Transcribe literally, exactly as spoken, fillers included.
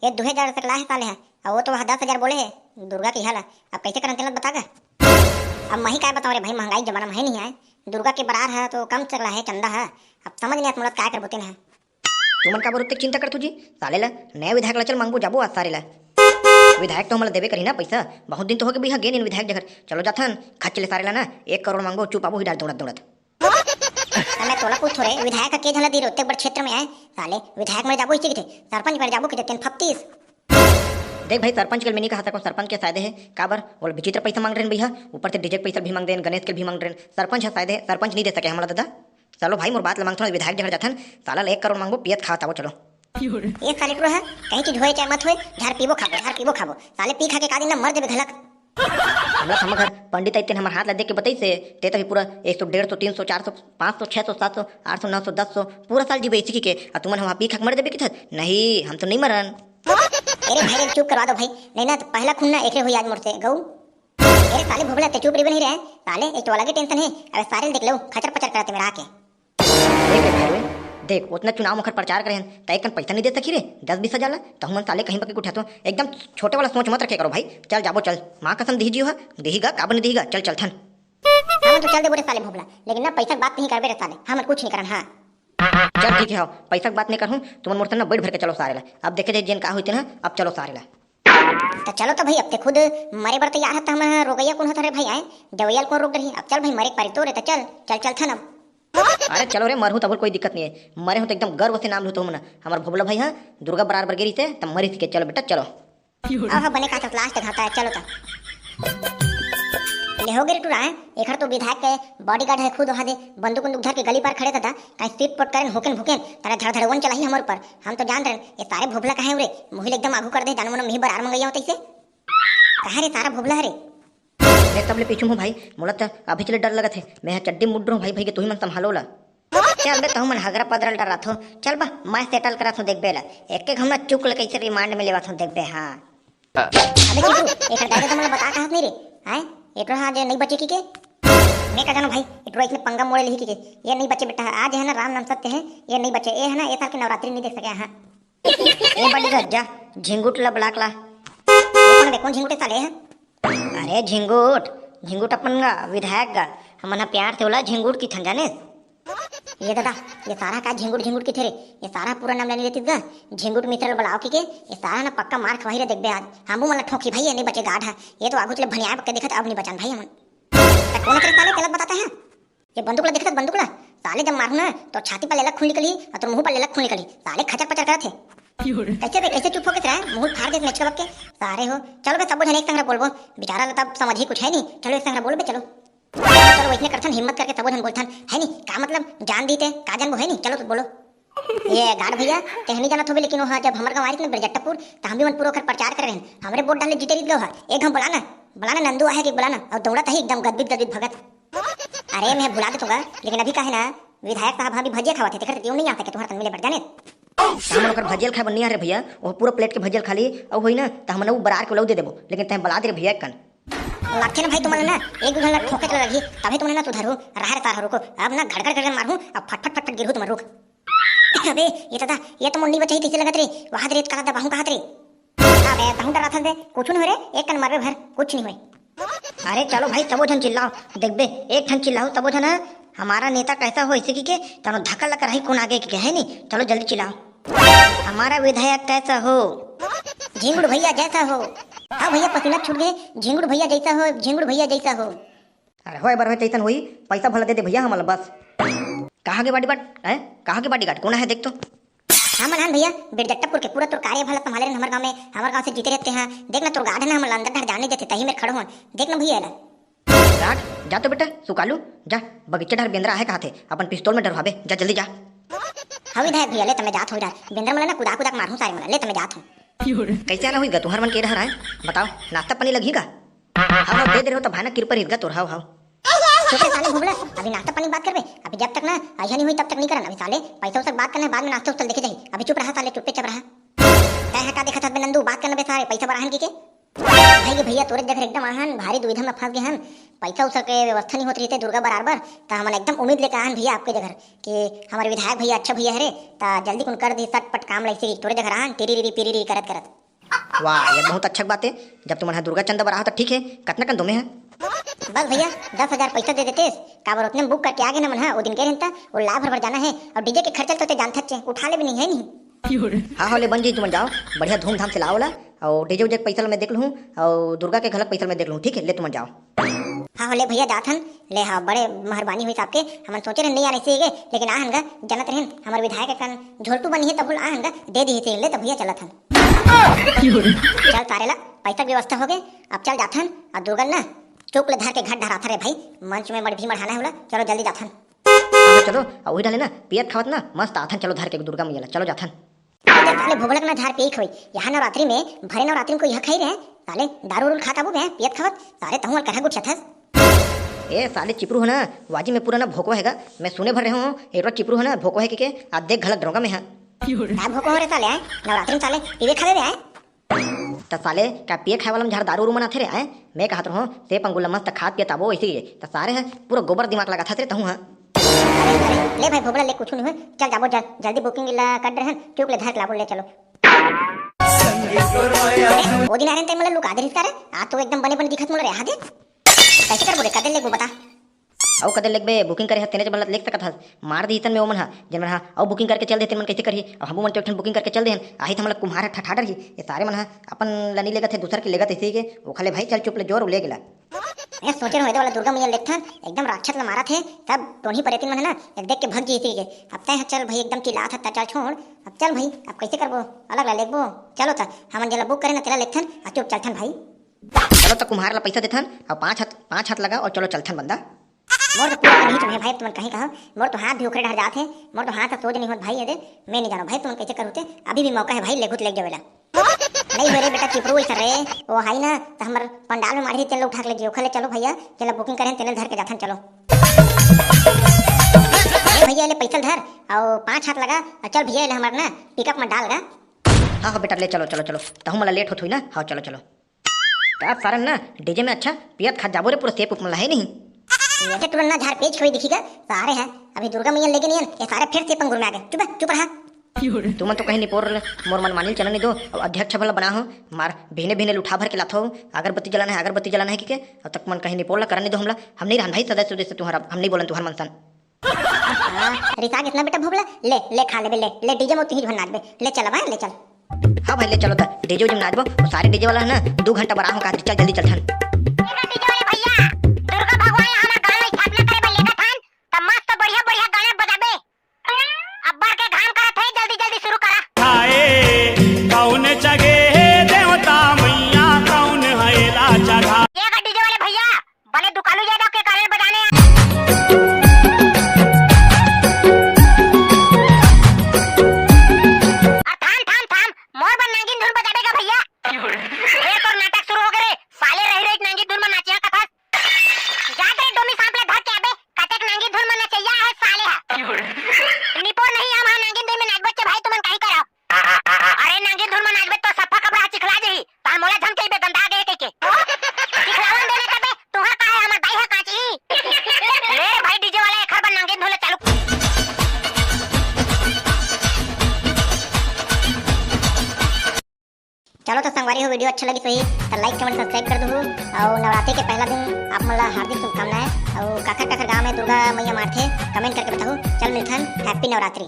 ये दुहे हजार तक लाहे साले ह, अउ वो तो वह दस हजार बोले हे दुर्गा के इहा ला। अब कैसे करन तेला बता गा। अब मही काय बताओ रे भाई, महंगाई के जमाना में है नहीं आए। दुर्गा के बरार है तो कम चला है चंदा है। अब समझ नहीं आत मोला काय करबो तेन है। तुमन काबर ओतेक चिंता करथो जी? साले ला नया विधायक ला चल मांगबो जाबो आज सारे ला। विधायक तो हमला देबे करही ना पैसा। बहुत दिन तो होगे भैया गे नी विधायक जगह। चलो जाथन, खच ले सारे ला ना, एक करोड़ मांगबो, चुप आबो ही डार दौड़त दौड़त। अबे तोला पूछो रे, विधायक के झला दी रे ओतेक बड़ क्षेत्र में आए। साले विधायक में जाबो इसे किथे, सरपंच में जाबो किथे तेन फप्तीस। देख भाई, सरपंच के मैं नहीं कहा सकूं, सरपंच के सायदे है। काबर? बोल, विचित्र पैसा मांग रहे हैं भैया, ऊपर से डीजे के पैसा भी मांग रहे हैं, गणेश के भी मांग रहे हैं। सरपंच है सायदे, सरपंच नहीं दे सके हमला दादा। चलो भाई, मोर बात ल मांगथन, विधायक जगह जाथन, साला ल एक करोड़ मांगबो, पियत खावत आवो, चलो। ये साले टुरा है, कहीं चीज होए चाहे मत होए, झार पीबो खाबो, झार पीबो खाबो। साले पी खा के का दिन ना मर देबे घलक। हमला हमर घर पंडित आइते हमर हाथ ला देख के बताइस हे, ते तभी पूरा एक सौ, डेढ़ सौ, तीन सौ, चार सौ, पाँच सौ, छह सौ, सात सौ, आठ सौ, नौ सौ, दस सौ, पूरा साल जीबे इसी के, आ तुमन वहाँ पी खा के मर देबे किथत? नहीं, हम तो नहीं मरन। अरे भाई रे, चुप करवा दो भाई, नहीं ना तो पहला खून ना एकरे हुई आज मोर से गऊ। अरे साले भोभला, ते चुप रहिबे नहीं रे। साले एक तो अलग ही टेंशन है। अबे सारे देख लो, खचर पचर करते मेरा आके। देख रे भाई, देख, उतना चुनाव मुखर प्रचार करे हन, त एक कन पैसा नहीं दे सकी रे, दस बीस हजार ला, त हमन साले कहीं बके उठा तो। एकदम छोटे वाला सोच मत रखे करो भाई। चल जाबो चल, माँ कसम दिही जियो हा, दिही गा, काबर नहीं दिही गा, चल चल थन। हम तो चल देबो रे साले भोभला, लेकिन ना पैसा के बात नहीं करबे रे साले, हम कुछ नहीं करन, हाँ। चल ठीक है, हो, पैसा के बात नहीं करहूँ, तुमन मोर से ना बैठ भर के चलो सारे ला। अब देखे जाए जेन का होई तेन, अब चलो सारे ला। त चलो तो भाई, अब ते खुद मरे बर तैयार है, त हमन रोगैया कौन होता रे भाई, आए? दवैया ल कौन रोक डरही? अब चल भाई, मरे के पारी तो रे, त चल, चल, चल थन अब। अरे चलो रे, मरहूँ तब कोई दिक्कत नहीं है, मरे हो तो एकदम गर्व से नाम लूँ तो हमन। हमार भोबला भाई है, दुर्गा बरार बर गिरी से, तब मरी के, चलो बेटा, चलो। आहा, बने का तो लास्ट घाटा है, चलो तो। ले हो गे रे टुरा, हैं? एखर तो विधायक के बॉडीगार्ड है खुद, वहाँ दे बंदूक उंदूक धर के गली पार खड़े था, कहीं सीट पोट करेन, होकेन भुकेन, तारा धड़धड़वन चलाही हमर ऊपर। हम तो जान रहे, ये सारे भोभला कहे उरे, मुहिल एकदम आगू कर दे, जानो मनो मिही बरार मंगैया होता इसे। कहा रे सारा भोभला हरे? मैं तब ले पीछू हूँ भाई, मोला तो अभी चले डर लगत है, मैं यहाँ चड्डी मुड़ रहूँ भाई, भाई के तू ही मन संभालो ला। चल बे, तहू मन हगरा पदरल डराथो। चल बा, मैं सेटल कराथो, देखबे ला। एक एक हमला चुक ले कैसे रिमांड में लेवाथो, देखबे, हाँ। अबे चिंटू, एकर दाई तो मोला बता कहत नहीं रे। हैं? एटरो हाँ जे नहीं बचे की के? मैं का जानो भाई, एटरो इसने पंगा मोड़े लिही की के। ये नहीं बचे बेटा, आज है ना राम नाम सत्य है, ये नहीं बचे। ये है ना, ये साल के नवरात्रि नहीं देख सके, हाँ। ए बड़ी रज्जा, झिंगुट ला ब्लॉक ला। ये कौन बे, कौन झिंगुट है साले, हैं? अरे झिंगुट, झिंगुट अपन गा, विधायक गा। हमन ह प्यार से ओला झिंगुट किथन, जाने? ये दादा, ये सारा का झिंगुट झिंगुट किथे रे? ये सारा पूरा नाम लेने लेतिस गा। झिंगुट मित्र ल बुलाओ की के, ये सारा ना पक्का मार खवाही रे, देखबे आज। हमू मन ला ठोंकी भाई, ये नहीं बचे गार्ड है। ये तो आगू चले भनिया पक्के देखत, अब नहीं बचान भाई हमन। त कौन करे साले, गलत बताता है। ये बंदूक ला देखत, बंदूक ला। साले जब मारू ना, तो छाती पर लेला खून निकली और तोर मुंह पर लेला खून निकली। साले खचर पचर करत है। कैसे बे, कैसे चुप होके रहा? मुंह फाड़ दे नेचका बक के। सारे हो, चलो बे, सबो झन एक संग बोलबो। बेचारा ला तब समझ ही कुछ है नहीं। चलो एक संग बोल बे, चलो। चलो, वैसने करथन, हिम्मत करके सबो झन बोलथन, है नी? का मतलब, जान दी ते, का जानबो, है नी? चलो तो बोलो। ये गार्ड भैया, तेहनी जानत होबे, लेकिन वो जब हमर गाँव आरिस ना बिरजट्टापुर, त हम भी मन पूरा ओकर प्रचार करे रहन। हमरे वोट डाले जीते रहित गो हा। एक घम बोला ना, बोला ना नंदू आहे कि बोला ना, और दौड़त ही एकदम गदबिद गदबिद भगत। अरे मैं भुला देथों गा, लेकिन अभी का है ना, विधायक साहब अभी भजिया खावत हे, तेकर से क्यों नहीं आ सके तुम्हारे तन मिले बर, जाने? हमन ओकर भजिया खाए बर नहीं आ रे भैया, वो पूरा प्लेट के भजिया खा ली, और होई ना, त हमन वो बरार के लऊ दे देबो, लेकिन तैं बला दे रे भैया एक कन। लागथे ना भाई, तुमन ला ना एक दू झन ला ठोके के लगही, तभे तुमन ना सुधरहू। रहा रे सार हरू को, अब ना घड़घड़ घड़घड़ मारहूँ, अब फटफट फटफट गिरहू तुमन रुक। अबे ये दादा, ये तो मुंडी बचाई कैसे लगत रे, वहाद रेत काला दबाहूँ कहत रे। अबे तहूँ डराथस बे, कुछ नहीं होय रे, एक कन मरबे भर, कुछ नहीं होय। अरे चलो भाई, सबो झन चिल्लाओ, देखबे एक ठन चिल्लाहू सबो झन, हमारा नेता कैसा हो इसे की के, तनो धक्का लग रही कौन आगे की के, है नी? चलो जल्दी चिल्लाओ। हमारा विधायक कैसा हो? झिंगुर भैया जैसा हो। हाँ भैया, पसीना छूट गए। झिंगुर भैया जैसा हो, झिंगुर भैया जैसा हो। अरे होय बर होय तैसन होई, पैसा भला दे दे भैया हमला बस। कहाँ के बॉडीगार्ड है? कहाँ के बॉडीगार्ड? कौन है देख तो। हाँ मनान भैया, बिरजट्टापुर के पूरा तोर कार्य भला संभाले रहन हमर गाँव में, हमर गाँव से जीते रहते हैं। देख ना तोर गार्ड है ना, हमला अंदर डहर जाने देते, तही मेर खड़ो हन। देख ना भैया एला। राठ, जा तो बेटा, सुकालू, जा, बगीचा डहर बेंदरा आहे कहाथे, अपन पिस्तौल में डरवाबे, जा जल्दी जा। हाँ विधायक भैया, ले त मैं जात हूँ डहर, बेंदरा मन ला ना कुदा कुदा के मारहूँ सारे मन ला, ले त मैं जात हूँ। कैसे आना होई गा तुहर मन के डहर आए? बताओ, नाश्ता पानी लगही का? हाँ, हाँ, दे दे रहो त भाई ना कृपा रहित गा तोर, हाव, हाव। चुप रे साले भोबला, अभी नाश्ता पानी बात करबे, अभी जब तक ना आइया नहीं हुई तब तक नहीं करन, अभी साले पैसा उसा बात करना है, बाद में नाश्ता उस्ता देखे जाही, अभी चुप रहा साले, चुप्पे चप रहा। तै है का देखत हस बे नंदू, बात करना बे सारे, पैसा बराहन की के? भाई के भैया, तोरे जगह एकदम आहन, भारी दुविधा में फंस गए हन। पैसा उसा के व्यवस्था नहीं होत रहिते दुर्गा बराबर, त हमन एकदम उम्मीद लेके आहन भैया आपके जगह कि हमारे विधायक भैया अच्छा भैया हरे, त जल्दी कुन कर दी सटपट काम लैसे तोरे जगह आहन, टिरी रिरी पिरी रिरी करत करत। वाह, ये बहुत अच्छा बात है। जब तुमन ह दुर्गा चंदा बर आहो त ठीक है, कतना कन दोमे है? बस भैया, दस हजार पैसा दे देते, काबर उतने में बुक करके आगे ना मन ह, वो दिन के रहता, वो लाभ भर भर जाना है, और डीजे के खर्चा तो ते जानथच, उठा ले भी नहीं है नहीं। हाँ, हाँ, ले बन जी, तुमन जाओ, बढ़िया धूमधाम से लाओ ला, और डीजे उजे के पैसा ला मैं देख लूँ, और दुर्गा के घलक पैसा ला मैं देख लूँ, ठीक है, ले तुमन जाओ। हाँ, हो ले भैया, जात हन, ले हाँ, बड़े मेहरबानी हुई आपके, हमन सोचे रहन नहीं आने से, लेकिन आ हन गा, जानत रहन, हमारे विधायक के कन झोलटू बनी है, तब आ हन गा, दे दी थे, ले तब भैया चलत हन। चल सारे ला, पैसा के व्यवस्था हो गए, अब चल जाथन, और दुर्गन ना, चुप ले धर के घट धराथा रे भाई, मंच में मड़ भी मढ़ाना है बोला, चलो जल्दी जाथन। हाँ, चलो, आ वही डाले ना, पियत खावत ना, मस्त आथन, चलो धर के दुर्गा मैया ला, चलो जाथन। अरे साले भोभलक ना झार पे ही खवई, यहाँ नवरात्रि में, भरे नवरात्रि में कोई यह खाई रहे, साले दारू उरू खात आबू बे, पियत खावत, साले तहूँ अल करहा गुट छथस। ए साले चिपरू हो ना, वाजी में पूरा ना भोको हैगा, मैं सुने भर रहे हूँ, एटवा चिपरू हो ना, भोको है कि के, आ देख घलक डरोगा मैं हाँ। का भोको हो रे साले, आए? नवरात्रि में साले पीवे खावे बे, आए? त साले, का पिए खाए वाला में झार दारू उरू मनाथे रे, आए? मैं कहत रहूं, से पंगुला मस्त खात पियत आबो ऐसे ही। त सारे ह पूरा गोबर दिमाग लगाथस रे तहूं ह। अरे, अरे, ले भाई भोबड़ा ले, कुछ नहीं हो, चल जाबो, जल, जल्दी बुकिंग ला कर रहे हैं, चुप ले धर के लाबो, ले चलो। अरे, वो दिन आ रहे हैं, ते मोला लुका दे रिस का रे, आज तो एकदम बने बने दिखत मोला रे, आ दे। कैसे करबो रे, कदे लेगबो बता। अउ कदे लेगबे, बुकिंग करे हस तेने जब लेग सकत हस, मार दी इतन में ओमन ह, जेन मन ह अउ बुकिंग करके चल देते मन कैसे करही? अब हमू मन तो एक ठन बुकिंग करके चल देहन, आही त हमला कुम्हार ह ठठा डरही। ये सारे मन ह अपन ल नी लेगत हे, दूसर के लेगत ऐसे ही के, ओखले भाई चल चुप ले जोर ले गेला। ए सोचे रहो, एदे वाला दुर्गा मैया लेगथन, एकदम राक्षस ल मारत हे, तब टोनही परेतिन मन ह ना, एक देख के भग जी इसी के। अब तय ह चल भाई, एकदम चिल्लात ह, त चल छोड़, अब चल भाई, अब कैसे करबो, अलग ला लेगबो, चलो त, हमन जेला बुक करे ना तेला लेगथन, आ चुप चलथन भाई। चलो त कुम्हार ला पैसा देथन, अउ पाँच हाथ, पाँच हाथ लगा अउ चलो चलथन बंदा। मोर तो पूरा नहीं चुने भाई, तुमन कहीं कहा, मोर तो हाथ भी ओकरे डहर जात हे, मोर तो हाथ ह सोझ नहीं होत भाई, एदे, मैं नहीं जानो भाई, तुमन कैसे करहू ते, अभी भी मौका है भाई, लेगहू त लेग जावेला। नहीं हो रे बेटा, चिपरू ऐसा रे, वो हाई ना, त हमर पंडाल में माढ़ी तेल उठा के ले जियो, खले चलो भैया, चलो बुकिंग करें, तेल धर के जाथन, चलो। ए भैया, ले पैसा धर, अउ पाँच हाथ लगा, अउ चल भैया, ले हमर ना, पिकअप में डाल गा। हाँ, हाँ बेटा, ले चलो, चलो, चलो, तहूँ मला लेट होत हुई ना, हाँ, चलो, चलो। का सारन ना, डीजे में अच्छा पियत खात जाबो रे, पूरा सेप उपमन ला है नहीं। ये तो तुरंत ना झार पेच कोई दिखी का, सारे है। अभी दुर्गा मैया लेके नहीं है, ये सारे फिर से पंगुर में आ गए। चुप है, चुप रहा। तुमन तो कहीं निपोर मोर मन मानिल चलन नहीं दो, अब अध्यक्ष भला बना हो, मार बिहने बिहने लुठा भर के लाथो, अगरबत्ती जलाना है, अगरबत्ती जलाना है कि के, अब तक मन कहीं निपोर ला करन नहीं दो हमला, हम नहीं रहन भाई सदस्य उदस्य तुम्हारा, हम नहीं बोलन तुम्हार मन सन। हाँ, रिसा के इतना बेटा भोबला, ले, ले खा लेबे, ले, ले डीजे में उतही भर नाचबे, ले चल अब, हाँ, ले चल। हाँ भाई, ले चलो त, डीजे उजे में नाचबो, वो सारे डीजे वाला है ना, दो घंटा बड़ा हो का, चल जल्दी चलथन। ए डीजे वाले भैया, दुर्गा भगवान हमार गाना स्थापना करे बर लेगत हन, त मस्त बढ़िया बढ़िया गाना बजाबे। अब्बड़ के घाम करत है, जल्दी जल्दी शुरू करा। हाय, कौन जगे हे देवता मैया, कौन है लाचार। ये का डीजे वाले भैया, बने दुकालू यादव के गाने बजाने। अरे थाम, थाम, थाम, मोर बर नागिन धुन बजाबे का भैया? क्यों रे? फेर तोर नाटक शुरू हो गए रे, साले रही रही नागिन धुन में नाचिया कथस। जा तेरे डोमी सांप ले धर के आबे, कतेक नागिन धुन में नचैया है साले हा। क्यों रे? निपोर नहीं हम हा नागिन धुन में नाचबो चे भाई, तुमन काई करो? अरे नागिन धुन में नाचबे तो सफा कपड़ा चिखला जही। तान मोला झन कहिबे गंदा गे कहिके। चिखलावन देने तबे, तुहर का है हमर दाई ह काची? ले भाई डीजे वाला एखर बर नागिन धुन चालू। चलो तो संगवारी हो, वीडियो अच्छा लगी सही तो लाइक कमेंट सब्सक्राइब कर दू। और नवरात्रि के पहला दिन आप मन ला हार्दिक शुभकामनाएं। और काखर काखर गांव में दुर्गा मैया मारथे, कमेंट करके बताओ। चल मिलथन, हैप्पी नवरात्रि।